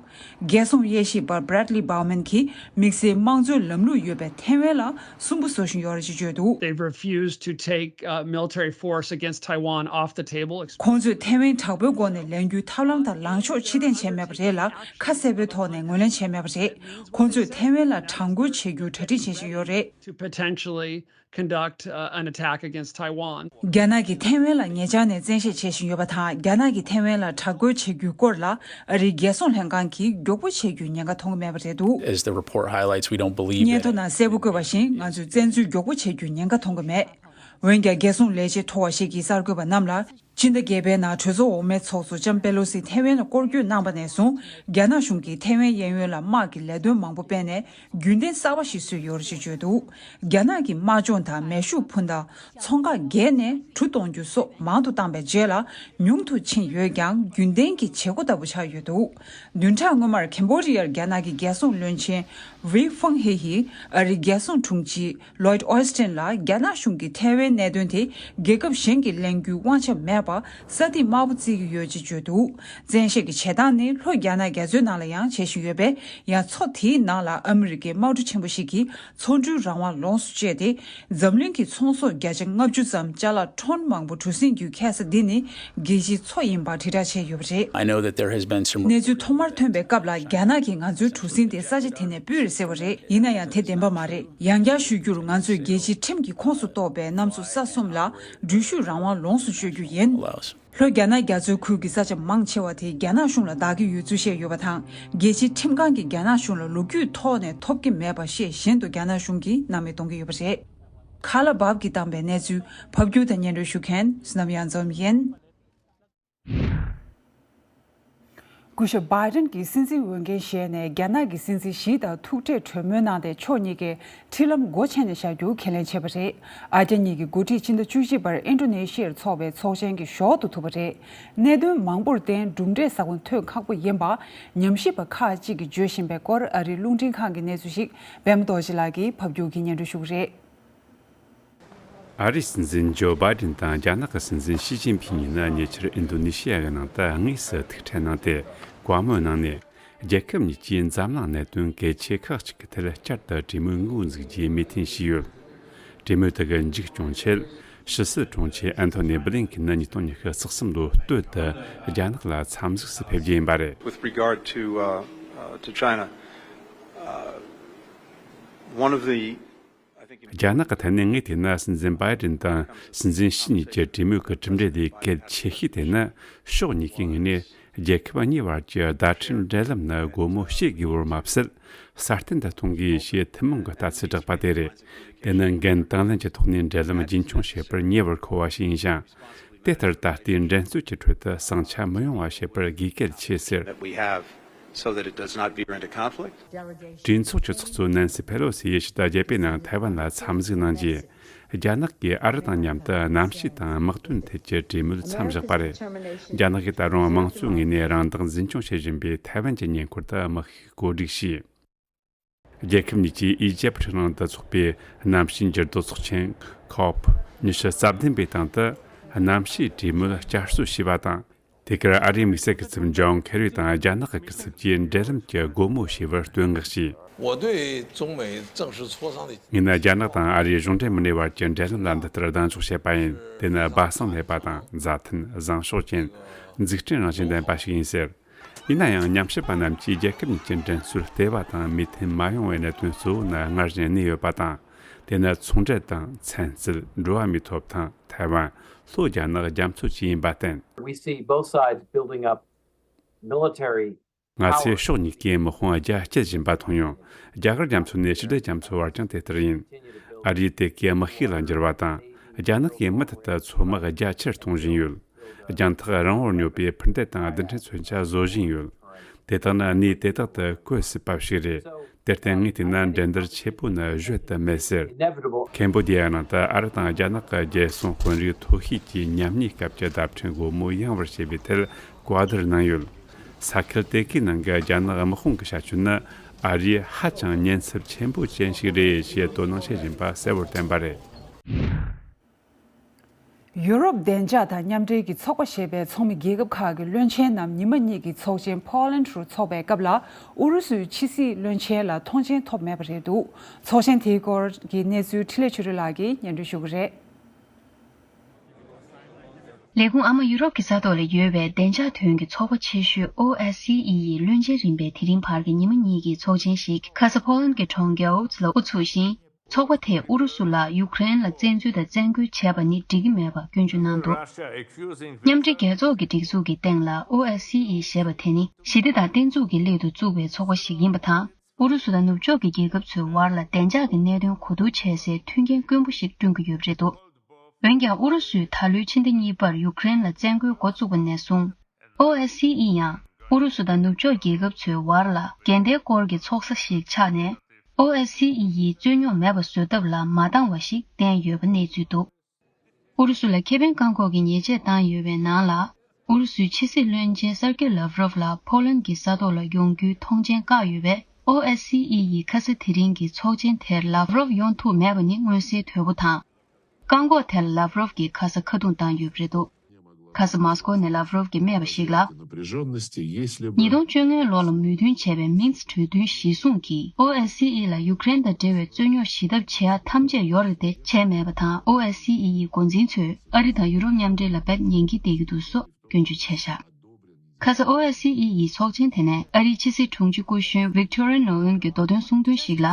རྒྱལ་སྲུང་དབྱེ་ཞིབ་པ་Bradley Bowman གྱིས་དམིགས་བསལ་དམངས་གཙོའི་ལམ་ལུགས་ཡོད་པའི་ཐའེ་ཝན་ལ་སུན་པོ་བཟོ་བཞིན་ཡོད་རེད་ཅེས་བརྗོད་འདུག They've refused to take, uh, military force against Taiwan off the table. ཁོང་ཚོས་ཐའེ་ཝན་དྲག་པོའི་སྒོ་ནས་ལེན་རྒྱུའི་ཐབས་ལམ་དང་ལངས་ཕྱོགས་ཕྱིར་འཐེན་བྱས་མེད་པ་རེད་ལ། ཁ་གསལ་པོའི་ཐོག་ནས་ངོས་ལེན་བྱས་མེད་པ་རེད། ཁོང་ཚོས་ཐའེ་ཝན་ལ་དྲག་རྒོལ་བྱེད་རྒྱུར་གྲ་སྒྲིག་བྱེད་བཞིན་ཡོད་རེད། To potentially conduct, uh, an attack against Taiwan. རྒྱ་ནག་གིས་ཐའེ་ཝན་ལ་ཉེ་ཆར་ནས་བཙན་ཤེད་བྱེད་བཞིན་ཡོད་པ་དང་། རྒྱ་ནག་གིས་ཐའེ་ཝན་ལ་དྲག་རྒོལ་བྱེད་རྒྱུའི་སྐོར་ལ་ཨ་རིའི་རྒྱལ་སྲུང་ལྷན་ཁང་གིས་མགྱོགས་པོ་བྱེད་རྒྱུའི་ཉེན་ཁ་མཐོང་གི་མེད་པ་རེད་འདུག As the report highlights, we don't believe སྙན་ཐོ་that ནང་གསལ་པོ་བཀོད་པ་བཞིན། ང་ཚོས་བཙན་འཛུལ་མགྱོགས་པོ་བྱེད་རྒྱུའི་ཉེན་ཁ་མཐོང་གི་མེད། འོན་ཀྱང་། རྒྱལ་སྲུང་ལས་བྱེད་མཐོ་བ་ཞིག་གིས་གསར་འགོད་པ་རྣམས་ལ། སྤྱི་ཟླ་བརྒྱད་པའི་ནང་གྲོས་ཚོགས་འོག་མའི་ཚོགས་གཙོ་ལྕམ་པེ་ལོ་སི་ཐེ་ཝན་ལ་སྐོར་སྐྱོད་གནང་པ་ནས་བཟུང་རྒྱ་ནག་གཞུང་གིས་ཐེ་ཝན་གཡས་གཡོན་ལ་དམག་གི་ལས་དོན་མང་པོ་སྤེལ་ནས་རྒྱུན་ལྡན་གསར་པ་ཞིག་བཟོས་ཡོད་རེད་ཅེས་བརྗོད་འདུག་རྒྱ་ནག་གིས་དམག་སྦྱོང་དང་མེ་ཤུགས་འཕུར་མདའ། ཚོང་ཁང་བརྒལ་ནས་གྲུ་གཏོང་རྒྱུ་སོགས་མང་དུ་བཏང་པའི་རྗེས་ལ་ཉུང་དུ་ཕྱིན་ཡོད་ཀྱང་རྒྱུན་ལྡན་གྱི་བྱེད་སྒོ་ལྟ་བུ་ཆགས་ཡོད་འདུག་བདུན་ཕྲག་སྔོན་མར་ཁེམ་བྷོ་ཌི་ཡར་རྒྱ་ནག་གི་རྒྱལ་སྲུང་བློན་ཆེན་ཝེ་ཧྥང་ཧེ་ཡིས་ཨ་རིའི་རྒྱལ་སྲུང་དྲུང་ཆེ་ལོའིད་ཨོ་སི་ཏིན་ལ་རྒྱ་ནག་གཞུང་གིས་ཐའེ་ཝན་གནད་དོན་དེ་རྒྱལ་ཁབ་གཞན་གྱིས་གླེང་རྒྱུའི་དབང་ཆ་མེད་པར་ས་ཐིག་དམར་པོ་བརྩི་གི་ཡོད་ཅེས་བརྗོད་འདུག་བཙན་ཤེད་ཀྱི་བྱེད་སྟངས་ནི་ལྷོ་རྒྱ་ནག་རྒྱ་མཚོའི་ནང་ལ་ཡང་བྱེད་བཞིན་ཡོད་པས། ཡང་མཚོ་དེའི་ནང་ལ་ཨ་མི་རི་ཀའི་དམག་གྲུ་ཆེན་པོ་ཞིག་གིས་མཚོ་འགྲུལ་རང་དབང་ལོངས་སུ་སྤྱད་དེ། འཛམ་གླིང་གི་ཚོང་ཟོག་བརྒྱ་ཆ་ལྔ་བཅུ་ཙམ་ཅ་ལག་ཁྲོན་མང་པོ་གྲུ་གཟིངས་བརྒྱུད་ཁྱེར་ས་འདི་ནི་རྒྱལ་སྤྱིའི་མཚོ་ཡིན་པ་དྲིལ་བསྒྲགས་བྱས་ཡོད་པ་རེད། I know that there has been some གནས་ཚུལ་ཐོག་མར་ཐོན་པའི་སྐབས་ལ་རྒྱ་ནག་གིས་ང་ཚོའི་གྲུ་གཟིངས་དེ་ས་ཆ་དེ་ནས་སྤོས་རེད་ཟེར་བ་རེད། ཡིན་ན་ཡང་དེ་བདེན་པ་མ་རེད། ཡང་བསྐྱར་ཞུ་རྒྱུར་ང་ཚོས་རྒྱལ་སྤྱིའི་ཁྲིམས་ཀྱི་ཁོངས་སུ་གཏོགས་པའི་གནམ་མཚོ་ས་གསུམ་ལ་འགྲུལ་བཞུད་རང་དབང་ལོངས་སུ་སྤྱོད་རྒྱུ་ཡིན། Allows. ལྷོ་རྒྱ་ནག་རྒྱ་མཚོའི་ཁུལ་གྱི་ས་ཆ་མང་ཆེ་བ་དེ་རྒྱ་ནག་གཞུང་ལ་བདག་གི་ཡོད་ཚུལ་བཤད་ཡོད་པ་དང་། རྒྱལ་སྤྱིའི་ཁྲིམས་ཁང་གིས་རྒྱ་ནག་གཞུང་ལ་ལོ་རྒྱུས་ཐོག་ནས་ཐོབ་ཀྱི་མེད་པ་ཤེས་བཞིན་དུ་རྒྱ་ནག་གཞུང་གིས་སྣང་མེད་གཏོང་གི་ཡོད་པ་རེད། ཁ་ལ་བབ་ཀྱིས་བཏང་པའི་གནས་ཚུལ་ཕབ་སྒྱུར་དང་སྙན་སྒྲོན་ཞུ་མཁན་བསོད་ནམས་གཡང་འཛོམས་ཡིན། སྐུ་ཞབས་བྷའི་ཌེན་གྱི་སྲིད་འཛིན་འོས་འགན་བཞེས་ནས་རྒྱ་ནག་གི་སྲིད་འཛིན་ཞི་དང་ཐུག་འཕྲད་གྲོས་མོལ་གནང་སྟེ་ཕྱོགས་གཉིས་ཀས་འཕྲིན་ལམ་སྒོ་ཕྱེ་ནས་བཞག་རྒྱུ་ཁས་ལེན་བྱས་པ་རེད། ཨ་རྒྱ་གཉིས་ཀྱི་འགོ་ཁྲིད་ཕྱི་ཟླ་བཅུ་བཞི་པར་ཨིན་ཌོ་ནེ་ཤི་ཡར་འཚོགས་པའི་ཚོགས་ཆེན་གྱི་ཞོར་དུ་ཐུག་པ་རེད། གནད་དོན་མང་པོར་བརྟེན་གྲུབ་འབྲས་ཟབ་པོ་ཐོན་ཁག་པོ་ཡིན་པ་ཉམས་ཞིབ་པ་ཁག་ཅིག་གིས་བརྗོད་བཞིན་པའི་སྐོར་ཨ་རིའི་རླུང་འཕྲིན་ཁང་གི་གནས་ཚུལ་ཞིག་པད་མ་རྡོ་རྗེ་ལགས་ཀྱིས་ཕབ་སྒྱུར་གྱིས་སྙན་སྒྲོན་ཞུ་གི་རེད། ཨ་རིའི་སྲིད་འཛིན་ཇོ་བྷའི་ཌེན་དང་རྒྱ་ནག་གི་སྲིད་འཛིན་ཞི་ཅིན་ཕིང་གཉིས་ནི་ཉེ་ཆར་ཨིན་ཌོ་ནེ་ཤི་ཡ་གི་ནང་དུ་དངོས་སུ་ཐུག་འཕྲད་གནང་སྟེ་བཀའ་མོལ་གནང་ནས། རྒྱལ་ཁབ་གཉིས་ཀྱིས་འཛམ་གླིང་གནད་དོན་གལ་ཆེ་ཁག་ཅིག་གི་ཐད་བསྐྱར་དུ་གྲོས་མོལ་དངོས་པོ་འཛུགས་རྒྱུའི་མོས་མཐུན་བྱས་ཡོད། གྲོས་མོལ་དེ་གི་མཇུག་སྐྱོང་ཆེད་ཕྱི་སྲིད་དྲུང་ཆེ་ཨན་ཐོ་ནི་བྷི་ལིན་ཁིན་ནི་ཉིས་སྟོང་ཉི་ཤུ་རྩ་གསུམ་ལོའི་སྟོད་དུ་རྒྱ་ནག་ལ་འཚམས་གཟིགས་སུ་ཕེབས་རྒྱུ་ཡིན་པ་རེད། With regard to, uh, uh, to China, uh, one of the, I think it རྒྱ་ནག་གི་ཐད་ནས་ངས་བལྟས་ན། སྲིད་འཛིན་བྷའི་ཌེན་དང་སྲིད་འཛིན་ཞི་གཉིས་ཀྱི་གྲོས་མོལ་གྱི་གྲུབ་འབྲས་ལས་གལ་ཆེ་ཤོས་དེ་ནི་ཕྱོགས་གཉིས་ཀའི་ངོས་ནས་རྒྱལ་ཁབ་གཉིས་བར་གྱི་བརྡ་འཕྲིན་འབྲེལ་ལམ་ནི་སྒོ་མོ་ཕྱེ་དགོས་པར་མ་ཟད། སྲ་བརྟན་དུ་གཏོང་དགོས་ཞེས་ཐུན་མོང་གི་ལྟ་ཚུལ་བསྒྲགས་པ་དེ་རེད། དེ་ནི་འགན་དང་ལེན་གྱི་ཐོག་ནས་འབྲེལ་ལམ་རྒྱུན་འཁྱོངས་བྱེད་པར་ཉེ་བར་མཁོ་བ་ཞིག་ཡིན་ཞིང་། དེ་ལྟར་ད་ལྟའི་འགྲན་རྩོད་ཀྱི་ཁྲོད་དུ་ཟིང་ཆ་མི་ཡོང་བ་བྱེད་པར་དགོས་གལ་ཆེ་ཟེར། That we have so that it does not veer into conflict. གྲོས་ཚོགས་ཀྱི་ཚོགས་གཙོ་ནན་སི་ཕེ་ལོ་སི་ཡིས་ཕྱི་ཟླ་བརྒྱད་པའི་ནང་ཐའེ་ཝན་ལ་འཚམས་གཟིགས་གནང་རྗེས། རྒྱ་ནག་གིས་ཨ་རི་དང་མཉམ་དུ་གནམ་གཤིས་དང་དམག་དོན་ཐད་ཀྱི་གྲོས་མོལ་མཚམས་བཞག་པ་རེད། རྒྱ་ནག་གིས་ད་རུང་དམངས་གཙོའི་ངོས་ནས་རང་བདག་འཛིན་སྐྱོང་བྱེད་བཞིན་པའི་ཐའེ་ཝན་གྱི་ཉེ་འཁོར་དུ་དམག་ཤུགས་བཀོད་སྒྲིག་བྱས། རྒྱལ་ཁབ་གཉིས་ཀྱིས་ཨི་ཇེབ་ཁྲི་ནང་དུ་འཚོགས་པའི་གནམ་གཤིས་འགྱུར་ལྡོག་ཚོགས་ཆེན་ཁོབ་ཉི་ཤུ་རྩ་བདུན་པའི་སྟེང་དུ་གནམ་གཤིས་གྲོས་མོལ་བསྐྱར་གསོ་བྱས་པ་དང་། དེ་གར་ཨ་རིའི་དམིགས་བསལ་སྐུ་ཚབ་ཇོན་ཁེ་རི་དང་རྒྱ་ནག་གི་སྐུ་ཚབ་ཀྱིས་འབྲེལ་ལམ་གྱི་སྒོ་མོ་ཕྱེ་བར་བསྟོད་བསྔགས་བྱས། 我对中美正式磋商的 ངས་ནི་རྒྱ་ནག་དང་ཨ་རིའི་གཞུང་འབྲེལ་མི་སྣའི་བར་གྱི་འབྲེལ་ལམ་ལ་འདི་ལྟར་གདེང་འཇོག་བྱས་པ་ཡིན། དེ་ནི་སྦ་གསང་མེད་པ་དང་མཛའ་མཐུན། བཟང་ཕྱོགས་ཅན། འཛུགས་སྐྲུན་རང་བཞིན་ལྡན་པ་ཞིག་ཡིན་ཟེར། ཡིན་ན་ཡང་ཉམས་ཞིབ་པ་རྣམས་ཀྱིས་རྒྱལ་ཁབ་གཉིས་ཀྱི་འགྲན་རྩོད་ལྟེ་བ་དང་མོས་མཐུན་མ་ཡོང་བའི་གནད་དོན་གཙོ་བོ་ནི་སྔར་བཞིན་གནས་ཡོད་པ་དང་། དེ་ནི་ཚོང་འབྲེལ་དང་ཚན་རྩལ། འགྲོ་བ་མིའི་ཐོབ་ཐང་། ཐའེ་ཝན། ལྷོ་རྒྱ་ནག་རྒྱ་མཚོ་བཅས་ཡིན་པར་བརྟེན། We see both sides building up military ང་ཚོས་ཕྱོགས་གཉིས་ཀའི་དམག་དཔུང་རྒྱ་སྐྱེད་བཞིན་པ་མཐོང་ཡོང་། རྒྱ་གར་རྒྱ་མཚོ་ནས་ཕྱི་འབྲེལ་རྒྱ་མཚོ་བར་ཀྱང་དེ་ལྟར་ཡིན། ཨ་རིས་དེ་གའི་དམག་ཤུགས་ལ་འགྱུར་བ་དང་། རྒྱ་ནག་གིས་མུ་མཐུད་དུ་མཚོ་དམག་རྒྱ་ཆེར་གཏོང་བཞིན་ཡོད། རྒྱང་ཐག་རིང་བོར་སྙོད་པའི་འཕུར་མདེལ་དང་རྡུལ་ཕྲན་མཚོན་ཆ་བཟོ་བཞིན་ཡོད། དེ་དག་ནི་གནས་དེ་དག་ཏུ་བཀོལ་སྲིད་པ་ཞིག་རེད། དེར་བརྟེན་ངས་བལྟས་ན་འགྲན་བསྡུར་ཆེ་པོ་ནི་བརྗོད་དུ་མེད་ཟེར། ཁེམ་བྷོ་ཌི་ཡའི་ནང་དུ་ཨ་རི་དང་རྒྱ་ནག་གི་རྒྱལ་སྲུང་དཔོན་རིགས་ཐོར་ཤུགས་ཀྱིས་མཉམ་གནས་སྐབས་ཀྱི་བརྡ་འཕྲིན་སྒོ་མོ་ཡངས་པར་བྱེད་པའི་ཐད་བཀའ་བསྡུར་གནང་ཡོད། ས་ཁུལ་དེ་གའི་ནང་གི་རྒྱ་ནག་དམག་དཔུང་གི་བྱ་སྤྱོད་ནི་ཨ་རིས་ཧ་ཅང་ཉེན་ཚབས་ཆེན་པོ་ཅན་ཞིག་རེད་ཞེས་དོ་སྣང་བྱེད་བཞིན་པ་གསལ་བོར་བསྟན་པ་རེད། ཡུ་རོབ་བདེ་འཇགས་དང་མཉམ་འབྲེལ་གྱི་ཚོགས་པ་ཞེས་པའི་ཚོགས་མི་རྒྱལ་ཁབ་ཁག་གི་བློན་ཆེན་རྣམས་ཉི་མ་གཉིས་ཀྱི་ཚོགས་ཆེན་ཕོ་ལན་ཌི་རུ་འཚོགས་པའི་སྐབས་ལ་ཨུ་རུ་སུའི་ཕྱི་སྲིད་བློན་ཆེན་ལ་མཐོང་མཆན་ཐོབ་མེད་པ་རེད་འདུག་ཚོགས་ཆེན་དེའི་སྐོར་གྱི་གནས་ཚུལ་འཕྲིན་ལས་ཆོས་སྒྲོན་ལགས་ཀྱིས་སྙན་སྒྲོན་ཞུ་གི་རེད། ལས་ཁུངས་ཨ་མ་ཡུ་རོབ་ཀྱི་ས་ཐོག་ལ་ཡོད་པའི་བདེ་འཇགས་དོན་གྱི་ཚོགས་པ་ཆེ་ཤོས་ཨོ་ཨེ་སི་ཨི་ཡི་བློན་ཆེན་རིམ་པའི་དེ་རིང་བར་གྱི་ཉི་མ་གཉིས་ཀྱི་ཚོགས་ཆེན་ཞིག་ཁ་ས་ཕོ་ལན་གྱི་གྲོང་ཁྱེར་ཨོ་ཚི་ལོ་དབུ་ཚུགས་ཤིང་། ཚོགས་པ་དེས་ཨུ་རུ་སུ་ལ་ཡུཀ་རེན་ལ་བཙན་འཛུལ་དང་བཙན་རྒོལ་བྱས་པ་ནི་འགྲིག་གི་མེད་པ་སྐྱོན་བརྗོད་གནང་འདུག་མཉམ་འབྲེལ་རྒྱལ་ཚོགས་ཀྱི་སྒྲིག་འཛུགས་ཀྱི་སྟེང་ལ་ཨོ་ཨེ་སི་ཨི་ཞེས་པ་དེ་ནི་ཞི་བདེ་དང་བརྟན་ཚུགས་ཀྱི་སླད་དུ་བཙུགས་པའི་ཚོགས་པ་ཞིག་ཡིན་པ་དང་། ཨུ་རུ་སུ་དང་ནུབ་ཕྱོགས་ཀྱི་རྒྱལ་ཁབ་ཚོའི་བར་ལ་བདེ་འཇགས་ཀྱི་གནད་དོན་གོ་བསྡུར་བྱེད་སའི་མཐུན་རྐྱེན་དཀོན་པོ་ཞིག་བསྐྲུན་གྱི་ཡོད་པ་རེད་འདུག་འོན་ཀྱང་ཨུ་རུ་སུས་ད་ལོའི་ཕྱི་ཟླ་གཉིས་པར་ཡུཀ་རེན་ལ་བཙན་རྒོལ་འགོ་བཙུགས་པ་ནས་བཟུང་། ཨོ་ཨེ་སི་ཨི་ཡང་ཨུ་རུ་སུ་དང་ནུབ་ཕྱོགས་རྒྱལ་ཁབ་ཚོའི་བར་ལ་འགལ་ཟླའི་སྐོར་གྱི་ཚོགས་ས་ཞིག་ཆགས་ནས། ཨོ་ཨེ་སི་ཨི་ཡིས་རྩོད་རྙོག་མེད་པ་བཟོ་ཐབས་ལ་མ་འདང་བ་ཞིག་བསྟན་ཡོད་པ་གནས་ཚུལ་འདུག་ཨུ་རུ་སུ་ལ་ཁེ་ཕན་བཀག་འགོག་གི་ཉེས་ཆད་བཏང་ཡོད་པའི་ནང་ལ། ཨུ་རུ་སུའི་ཕྱི་སྲིད་བློན་ཆེན་སར་ཀེ་ལབ་རོབ་ལ་ཕོ་ལན་གྱི་ས་ཐོག་ལ་ཡོང་རྒྱུའི་ཐོངས་མཆན་བཀག་ཡོད་པས། ཨོ་ཨེ་སི་ཨི་ཡིས་ཁ་ས་དེ་རིང་གི་ཚོགས་ཆེན་དེར་ལབ་རོབ་ཡོང་ཐུབ་མེད་པ་ནི་མངོན་གསལ་དོད་པོ་དང་། བཀག་འགོག་དེར་ལབ་རོབ་ཀྱིས་ཁ་ས་ཁ་རྡུང་བཏང་ཡོད་པ་རེད་འདུག་ཁ་ས་མཱ་སི་ཀོ་ནས་ལབ་རོབ་ཀྱིས་སྨྲས་པ་ཞིག་ལ། ཉིས་སྟོང་བཅོ་ལྔ་ལོ་ལ་མོས་མཐུན་བྱས་པའི་མིན་སི་གྲོས་མཐུན་གཞིར་བཟུང་གིས། ཨོ་ཨེ་སི་ཨི་ལ་ཡུཀ་རེན་དང་འབྲེལ་བའི་རྩོད་རྙོག་ཞི་ཐབས་བྱེད་ཡ་ཐམས་ཅད་ཡོད་རེད་དེ། བྱས་མེད་པ་དང་། ཨོ་ཨེ་སི་ཨི་ཡི་འགོ་འཛིན་ཚོས་ཨ་རི་དང་ཡུ་རོབ་མཉམ་འབྲེལ་ལ་དཔེ་ཉན་གྱི་བསྡད་ཀྱི་འདུག་སོགས་སྐྱོན་བརྗོད་བྱས་བཞག་ཁ་ས་ཨོ་ཨེ་སི་ཨི་ཡི་ཚོགས་ཆེན་དེ་ནས་ཨ་རིའི་ཕྱི་སྲིད་དྲུང་ཆེ་སྐུ་གཞོན་ཝིག་ཏོ་རི་ཡ་ནོ་ཝེལ་གྱིས་མདོ་དོན་གསུང་དོན་ཞིག་ལ།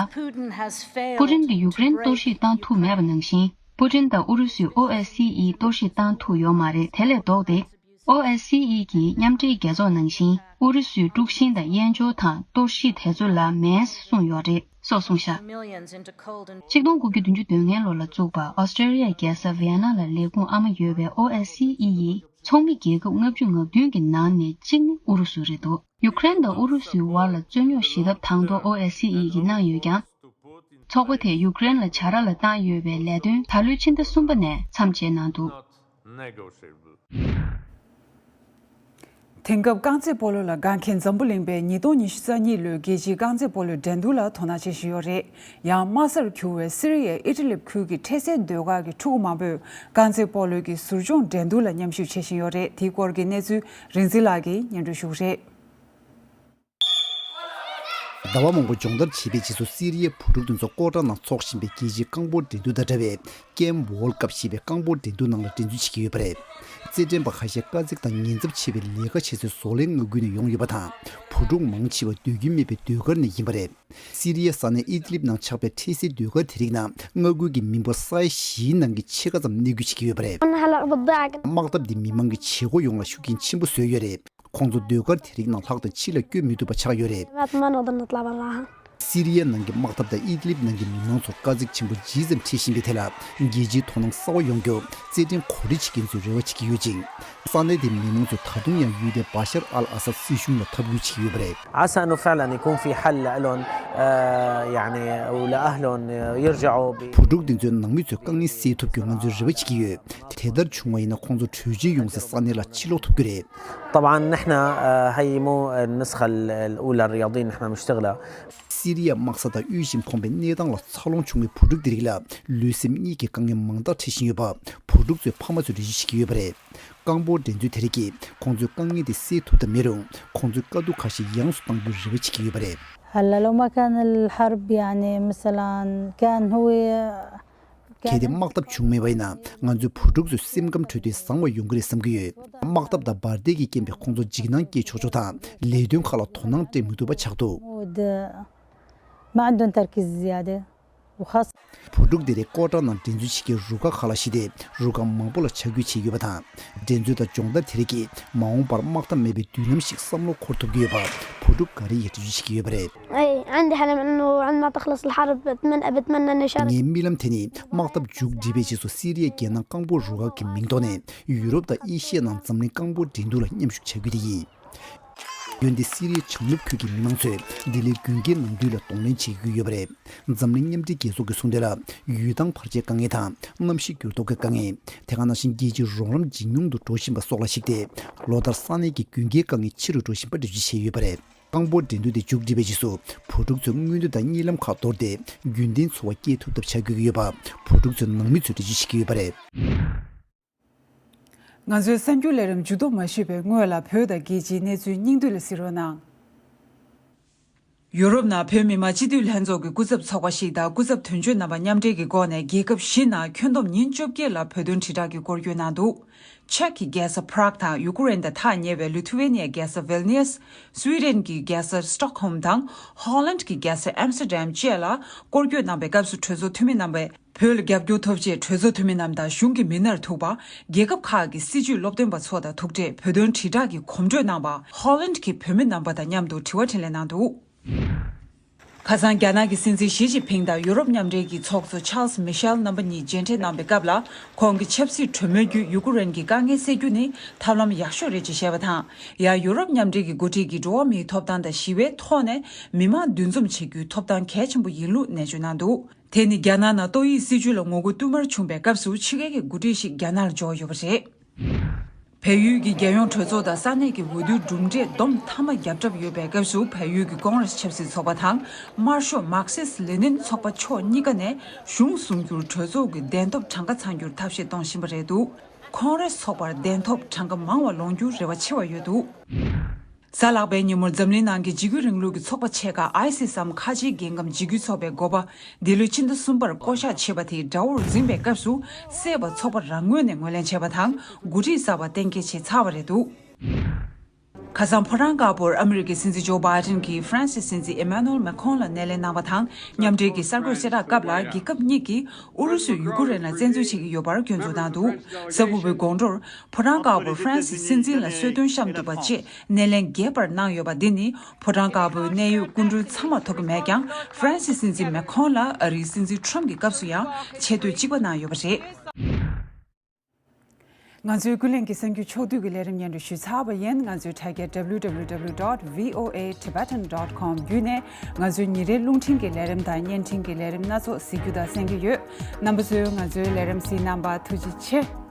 པུ་ཏིན་གྱིས་ཡུཀ་རེན་གཏོར་བཤིག་བཏང་ཐུབ་མེད་པ་ནང་བཞིན། པུ་ཏིན་དང་ཨུ་རུ་སུས་ཨོ་ཨེ་སི་ཨི་གཏོར་བཤིག་བཏང་ཐུབ་ཡོད་མ་རེད། དེ་ལས་ལྡོག་སྟེ། ཨོ་ཨེ་སི་ཨི་གིས་མཉམ་འབྲེལ་རྒྱལ་ཚོགས་ནང་བཞིན་ཨུ་རུ་སུའི་དཀྲུག་ཤིང་དང་དབྱེན་སྦྱོར་དང་གཏོར་བཤིག་དེ་ཚོ་ལ་མེད་གསུངས་ཡོད་རེད་སོགས་གསུངས་བཞག་ཆིག་སྟོང་དགུ་བརྒྱ་བདུན་ཅུ་དོན་ལྔ་ལོ་ལ་བཙུགས་པ་ཨོ་སི་ཀྲེ་ལི་ཡའི་རྒྱལ་ས་ཝི་ཡ་ན་ལ་ལས་ཁུངས་ཨ་མ་ཡོད་པའི་ཨོ་ཨེ་སི་ཨི་ཡིས་ཚོགས་མི་རྒྱལ་ཁབ་ལྔ་བཅུ་ང་བདུན་གྱི་ནང་ནས་གཅིག་ནི་ཨུ་རུ་སུ་རེད་འདུག་ཡུཀ་རེན་དང་ཨུ་རུ་སུའི་བར་ལ་རྩོད་རྙོག་ཞི་ཐབས་དང་ཐོག་ཨོ་ཨེ་སི་ཨི་ཡིས་གནང་ཡོད་ཀྱང་། ཚོགས་པ་དེས་ཡུཀ་རེན་ལ་བྱ་ར་ལ་བཏང་ཡོད་པའི་ལས་དོན་ད་ལོའི་ཕྱི་ཟླ་གསུམ་པ་ནས་མཚམས་བཅད་གནང་འདུག་དེང་སྐབས་རྐང་རྩེད་སྤོ་ལོ་ལ་དགའ་མཁན་འཛམ་བུ་གླིང་པས་ཉིས་སྟོང་ཉི་ཤུ་རྩ་གཉིས་ལོའི་རྒྱལ་སྤྱིའི་རྐང་རྩེད་སྤོ་ལོའི་འགྲན་བསྡུར་ལ་དོ་སྣང་བྱེད་བཞིན་ཡོད་རེད། ཡང་དམའ་སར་གྱུར་བའི་སི་རི་ཡའི་ཨི་ཏི་ལིབ་ཁུལ་གྱི་འཕྲལ་སེལ་ཟློས་གར་གྱི་ཕྲུ་གུ་མང་པོས་རྐང་རྩེད་སྤོ་ལོའི་གི་ཟུར་སྦྱོང་འགྲན་བསྡུར་ལ་མཉམ་ཞུགས་བྱེད་བཞིན་ཡོད་རེད། དེའི་སྐོར་གྱི་གནས་ཚུལ་རིག་འཛིན་ལགས་ཀྱིས་སྙན་སྒྲོན་ཞུ་གི་རེད། ཟླ་བ་མང་པོ་སྦྱོང་བརྡར་བྱས་པའི་རྗེས་སུ་སི་རི་ཡའི་བུ་ཕྲུག་དེ་ཚོ་ཀོ་ཊ་ནང་འཚོགས་བཞིན་པའི་རྒྱལ་སྤྱིའི་རྐང་སྤོལ་འགྲན་བསྡུར་དང་འདྲ་བའི་ཀེམ་ཝོལ་ཀབ་ཞེས་པའི་རྐང་སྤོལ་འགྲན་བསྡུར་ནང་ལ་འགྲན་རྩོད་བྱེད་ཀྱི་ཡོད་པ་རེད། རྩེད་འགྲན་པ་ཁ་ཤས་དཀའ་ཚེགས་དང་ཉེན་ཚབས་ཆེ་བའི་ལས་ཀ་བྱེད་སའི་བཟོ་ལྷའི་མངའ་ཁུལ་ནས་ཡོང་ཡོད་པ་དང་། བུ་ཕྲུག་མང་ཆེ་བ་སྡོད་རྒྱུ་མེད་པའི་ཟློས་གར་ནས་ཡིན་པ་རེད། སི་རི་ཡའི་ས་གནས་ཨི་དི་ལིབ་ནང་ཆགས་པའི་འཕྲལ་སེལ་ཟློས་གར་དེ་རིགས་ནང་མངའ་ཁུལ་གྱི་མི་འབོར་ས་ཡ་བཞིའི་ནང་གི་ཕྱེད་ཀ་ཙམ་གནས་སྡོད་བྱེད་ཀྱི་ཡོད་པ་རེད། དམག་འཐབ་འདི་མི་མང་གི་བྱེད་སྒོ་ཡོངས་ལ་ཤུགས་རྐྱེན་ཆེན་པོ་བཟོས་ཡོད་རེད། ཁོང་ཚོ་ཟློས་གར་དེ་རིགས་ནང་ལྷག་དང་ཕྱི་ལ་བསྐྱོད་མི་ཐུབ་པ་ཆགས་ཡོད་རེད། ما نقدر نطلع برا. སི་རི་ཡ་ནང་གི་དམག་འཐབ་དང་ཨི་དི་ལིབ་ནང་གི་མི་མང་ཚོར་དཀའ་ཚེགས་ཆེན་པོ་ཇི་ཙམ་འཕྲད་བཞིན་པའི་ཐད་ལ། རྒྱལ་སྤྱིའི་དོ་སྣང་གསར་བ་ཡོང་རྒྱུར་རྩེད་འགྲན་གོ་སྒྲིག་བྱེད་མཁན་ཚོས་རེ་བ་བྱེད་ཀྱི་ཡོད་ཅིང་། ས་གནས་དེའི་མི་མང་ཚོས་ད་དུང་ཡང་ཡུལ་དེའི་བ་ཤར་ཨལ་ཨ་སད་སྲིད་གཞུང་ལ་འཐབ་འགོག་བྱེད་ཀྱི་ཡོད་པ་རེད། عسى أنه فعلا يكون في حل لهم، آه، يعني، ولأهلهم يرجعوا ب- བུ་ཕྲུག་འདི་ཚོའི་ནང་མི་ཚོས་དཀའ་ངལ་སེལ་ཐུབ་རྒྱུ་ང་ཚོས་རེ་བ་བྱེད་ཀྱི་ཡོད། དེ་ལྟར་བྱུང་བ་ཡིན་ན་ཁོང་ཚོ་བྲོས་བྱོལ་ཡོང་སའི་ས་གནས་ལ་ཕྱིར་ལོག་ཐུབ་ཀྱི་རེད། طبعا نحن، آه، هي مو النسخة ال- الأولى الرياضيين نحن نشتغلها. སི་རི་ཡ་དམག་ས་དང་དབུལ་ཞིང་ཕོངས་པའི་གནས་སྟངས་ལ་འཚར་ལོངས་བྱུང་བའི་བུ་ཕྲུག་འདི་རིགས་ལ་ལུས་སེམས་གཉིས་ཀྱི་དཀའ་ངལ་མང་དག་འཕྲད་བཞིན་ཡོད་པ་བུ་ཕྲུག་ཚོའི་ཕ་མ་ཚོས་འགྲེལ་བརྗོད་བྱེད་ཀྱི་ཡོད་པ་རེད། རྐང་སྤོལ་འགྲན་རྩོད་དེ་རིགས་ཀྱིས་ཁོང་ཚོའི་དཀའ་ངལ་དེ་སེལ་ཐུབ་ཐབས་མེད་རུང་ཁོང་ཚོའི་དཀའ་སྡུག་ཁ་ཤས་ཡངས་སུ་གཏང་རྒྱུའི་རེ་བ་བྱེད་ཀྱི་ཡོད་པ་རེད། هلا لو ما كان الحرب، يعني، مثلا، كان هو གལ་ཏེ་དམག་འཐབ་བྱུང་མེད་པ་ཡིན་ན་ང་ཚོའི་བུ་ཕྲུག་ཚོའི་སེམས་ཁམས་འཕྲོད་བསྟེན་བཟང་བ་ཡོང་གི་རེད་བསམ་གྱི་ཡོད། དམག་འཐབ་དང་འབར་མདེལ་གྱི་རྐྱེན་པས་ཁོང་ཚོར་འཇིགས་སྣང་སྐྱེ་ཆོག་ཆོག་དང་ལས་དོན་ཁག་ལ་དོ་སྣང་སྤྲད་མི་ཐུབ་པ་ཆགས་འདུག ما عندهم تركيز زيادة، وخاصة བུ་ཕྲུག་དེ་རིགས་ཀོ་ཊ་ནང་འགྲན་རྩོད་བྱེད་མཁན་རུ་ཁག་ཁག་ལ་གཞི་སྟེ་རུ་ཁག་མང་པོ་ལ་ཆ་རྒྱུས་བྱས་ཡོད་པ་དང་། འགྲན་རྩོད་དང་སྦྱོང་བརྡར་དེ་རིགས་ཀྱིས་མ་འོངས་པར་དམག་འཐབ་མེད་པའི་མདུན་ལམ་ཞིག་བསམ་བློ་འཁོར་ཐུབ་ཀྱི་ཡོད་པ་བུ་ཕྲུག་འགའ་རེ་ཡིས་འགྲེལ་བརྗོད་བྱེད་ཀྱི་ཡོད་པ་རེད། اي، عندي حلم انه عندما تخلص الحرب بتمنى، بتمنى اني اشارك. ངའི་རྨི་ལམ་དེ་ནི་དམག་འཐབ་མཇུག་བསྒྲིལ་བའི་རྗེས་སུ་སི་རི་ཡའི་རྒྱལ་ནང་རྐང་སྤོལ་རུ་ཁག་གི་མིང་ཐོག་ནས་ཡུ་རོབ་དང་ཨེ་ཤི་ཡའི་ནང་འཛམ་གླིང་རྐང་སྤོལ་འགྲན་བསྡུར་ལ་མཉམ་ཞུགས་བྱ་རྒྱུ་དེ་ཡིན། འོན་ཏེ་སི་རི་ཡའི་བྱང་ནུབ་ཁུལ་གྱི་མི་མང་ཚོས་འདི་ལས་དགུན་ཁའི་ནམ་དུས་ལ་གདོང་ལེན་བྱེད་ཀྱི་ཡོད་པ་རེད། འཛམ་གླིང་མཉམ་འབྲེལ་རྒྱལ་ཚོགས་ཀྱིས་གསུངས་དོན་ལ། ཡུལ་ཐང་བར་ཆད་དཀའ་ངལ་དང་གནམ་གཤིས་འགྱུར་ལྡོག་གི་དཀའ་ངལ། དེ་ག་ནང་བཞིན་རྒྱལ་སྤྱིའི་རོགས་རམ་ཇེ་ཉུང་དུ་འགྲོ་བཞིན་པ་སོགས་ལ་གཞིགས་ཏེ། ལོ་ལྟར་ས་གནས་ཀྱི་དགུན་ཁའི་དཀའ་ངལ་ཆེ་རུ་འགྲོ་བཞིན་པ་འགྲེལ་བརྗོད་བྱས་ཡོད་པ་རེད། རྐང་སྤོལ་འགྲན་བསྡུར་དེ་མཇུག་བསྒྲིལ་བའི་རྗེས་སུ་བུ་ཕྲུག་ཚོས་མངོན་འདོད་དང་གཉིད་ལམ་ཁག་དོར་ཏེ་རྒྱུན་ལྡན་འཚོ་བ་སྐྱེལ་ཐུབ་ཐབས་བྱ་དགོས་ཀྱི་ཡོད་པ་བུ་ཕྲུག་ཚོའི་ནང་མི་ཚོས་འགྲེལ་བརྗོད་བྱེད་ཀྱི་ཡོད་པ་རེད། ང་ཚོའི་གསར་འགྱུར་ལས་རིམ་མཇུག་བསྡོམས་མ་ཞུས་པའི་སྔོན་ལ་བོད་དང་རྒྱལ་སྤྱིའི་གནས་ཚུལ་སྙིང་བསྡུས་ལ་གཟིགས་རོགས་གནང་། ཡུ་རོབ་ནང་བོད་མི་མང་སྤྱི་འཐུས་ལྷན་ཚོགས་ཀྱི་སྐུ་ཚབ་ཚོགས་པ་ཞིག་དང་སྐུ་ཚབ་དོན་གཅོད་རྣམ་པ་མཉམ་འབྲེལ་གྱི་སྒོ་ནས་རྒྱལ་ཁབ་བཞི་ནང་ཁྱོན་བསྡོམས་ཉིན་བཅོ་བརྒྱད་ལ་བོད་དོན་དྲིལ་བསྒྲགས་ཀྱི་སྐོར་སྐྱོད་གནང་འདུག་ཅེཀ་གི་རྒྱལ་ས་པ་རག་དང་ཡུ་ཀེ་རེན་དང་ཐག་ཉེ་བའི་ལི་ཐུ་ཝེ་ནི་ཡའི་རྒྱལ་ས་ཝིལ་ནི་ཡས། སུའེ་ཌེན་གྱི་རྒྱལ་ས་སི་ཊོག་ཧོམ་དང་ཧོ་ལན་གྱི་རྒྱལ་ས་ཨེམ་སི་ཊར་ཌམ་བཅས་ལ་སྐོར་སྐྱོད་གནང་བའི་སྐབས་སུ་གྲོས་ཚོགས་འཐུས་མི་རྣམ་པས། བོད་ལ་རྒྱབ་སྐྱོར་ཐོབ་ཆེད་གྲོས་ཚོགས་འཐུས་མི་རྣམས་དང་གཞུང་གི་མི་སྣར་ཐུག་པ། རྒྱལ་ཁབ་ཁག་གི་སྲིད་བྱུས་སློབ་སྟོན་པ་ཚོ་དང་ཐུག་འཕྲད་བོད་དོན་དྲིལ་བསྒྲགས་ཀྱི་གོམ་བགྲོད་གནང་བ། ཧོ་ལན་གྱི་བོད་མི་རྣམ་པ་དང་མཉམ་དུ་དྲི་བ་དྲིས་ལན་གནང་འདུག་ཁ་སང་རྒྱ་ནག་གི་སྲིད་འཛིན་ཞི་ཅིན་ཕིང་དང་ཡུ་རོབ་མཉམ་འབྲེལ་གྱི་ཚོགས་གཙོ་ཆཱལ་སི་མི་ཤེལ་རྣམ་པ་གཉིས་མཇལ་འཕྲད་གནང་བའི་སྐབས་ལ། ཁོང་གིས་ཆབ་སྲིད་གྲོས་མོལ་བརྒྱུད་ཡུ་ཀེ་རེན་གྱི་དཀའ་ངལ་སེལ་རྒྱུ་ནི་ཐབས་ལམ་ཡག་ཤོས་རེད་ཅེས་བཤད་པ་དང་། ཡང་ཡུ་རོབ་མཉམ་འབྲེལ་གྱི་འགོ་ཁྲིད་ཀྱིས་འགྲོ་བ་མིའི་ཐོབ་ཐང་དང་ཞི་བའི་ཐོག་ནས་མི་མང་འདུ་འཛོམས་བྱེད་རྒྱུའི་ཐོབ་ཐང་གལ་ཆེན་པོ་ཡིན་ལུགས་ནན་བརྗོད་གནང་འདུག་དེ་ནི་རྒྱ་ནག་ནང་ཏོག་དབྱིབས་སྲིད་ཇུས་ལ་ངོ་རྒོལ་བསྟུད་མར་བྱུང་བའི་སྐབས་སུ་ཕྱི་རྒྱལ་གྱི་འགོ་ཁྲིད་ཞིག་རྒྱ་ནགར་འབྱོར་ཡོད་པ་རེད། བལ་ཡུལ་གྱི་རྒྱལ་ཡོངས་གྲོས་ཚོགས་དང་ས་གནས་ཀྱི་འོས་བསྡུའི་གྲུབ་འབྲས་བསྡོམས་མཐའ་མ་བརྒྱབ་གྲབས་ཡོད་པའི་སྐབས་སུ། བལ་ཡུལ་གྱི་ཀོང་རེས་ཆབ་སྲིད་ཚོགས་པ་དང་དམར་ཤོག་མར་ཁེ་སི་ལེ་ནིན་ཚོགས་པ་ཕྱོགས་གཉིས་ཀ་ནས་གཞུང་བཟུང་རྒྱུར་གྲོས་ཚོགས་ཀྱི་གདན་ཐོབ་གྲངས་ཀ་ཚང་རྒྱུར་ཐབས་ཤེས་གཏོང་བཞིན་པ་རེད་འདུག་ཀོང་རེས་ཚོགས་པར་གདན་ཐོབ་གྲངས་ཀ་མང་བ་ལོངས་རྒྱུར་རེ་བ་ཆེ་བ་ཡོད་འདུག་གཟའ་ལྷག་པའི་ཉིན་མོར་འཛམ་གླིང་ནང་གི་འཇིགས་སྐུལ་རིང་ལུགས་ཀྱི་ཚོགས་པ་ཆེ་ཁག་ཨའི་སི་སི་འམ་ཁ་ཆེའི་རྒྱལ་ཁམས་འཇིགས་སྐུལ་ཚོགས་པའི་འགོ་པ་འདི་ལོའི་ཕྱི་ཟླ་གསུམ་པར་བསྐོ་གཞག་བྱས་པ་དེ་དགྲ་བོར་འཛིན་པའི་སྐབས་སུ། བསད་པ་ཚོགས་པ་རང་ངོས་ནས་ངོས་ལེན་བྱས་པ་དང་འགོ་ཁྲིད་གསར་པ་གཏན་འཁེལ་བྱས་ཚར་བ་རེད་འདུག་ཁ་སང་ཕོ་བྲང་དཀར་པོར་ཨ་མི་རི་ཀའི་སྲིད་འཛིན་ཇོ་བྷའི་ཌེན་གྱིས་ཧྥ་རན་སིའི་སྲིད་འཛིན་ཨེ་མ་ནུ་ཨེལ་མེ་ཁོན་ལ་སྣེ་ལེན་གནང་བ་དང་། མཉམ་འབྲེལ་གྱི་གསར་འགོད་གསལ་བསྒྲགས་སྐབས་ལ། རྒྱལ་ཁབ་གཉིས་ཀྱིས་ཨུ་རུ་སུས་ཡུ་ཀེ་རེན་ལ་བཙན་འཛུལ་བྱེད་ཀྱི་ཡོད་པར་སྐྱོན་འཛུགས་གནང་འདུག་གཟའ་ཕུར་བུའི་དགོང་དྲོར། ཕོ་བྲང་དཀར་པོར་ཧྥ་རན་སིའི་སྲིད་འཛིན་ལ་གསོལ་སྟོན་བཤམས་འདུག་པ་བཅས་སྣེ་ལེན་རྒྱས་པར་གནང་ཡོད་པ་འདི་ནི། ཕོ་བྲང་དཀར་པོའི་གནད་ཡོད་སྐུ་མགྲོན་ཚང་མ་ཐོབ་ཀྱི་མེད་ཀྱང་། ཧྥ་རན་སིའི་སྲིད་འཛིན་མེ་ཁོན་ལ་ཨ་རིའི་སྲིད་འཛིན་ཁྲོམ་གྱི་སྐབས་སུ་ཡང་ཆེ་བསྟོད་གཅིག་པ་གནང་ཡོད་པ་རེད། ང་ཚོའི་ཀུན་གླེང་གི་གསར་འགྱུར་ཕྱོགས་བསྡུས་ཀྱི་ལས་རིམ་སྙན་སྒྲོན་ཞུས་ཚར་བ་ཡིན། ང་ཚོའི་དྲ་རྒྱ་W W W dot V O A Tibetan dot com བརྒྱུད་ནས་ང་ཚོའི་ཉིན་རེའི་རླུང་འཕྲིན་གྱི་ལས་རིམ་དང་བརྙན་འཕྲིན་གྱི་ལས་རིམ་སྣ་ཚོགས་གཟིགས་རྒྱུ་དང་གསན་རྒྱུ་ཡོད། རྣམ་པ་ཚོས་ང་ཚོའི་ལས་རིམ་གཟིགས་གནང་བར་ཐུགས་རྗེ་ཆེ།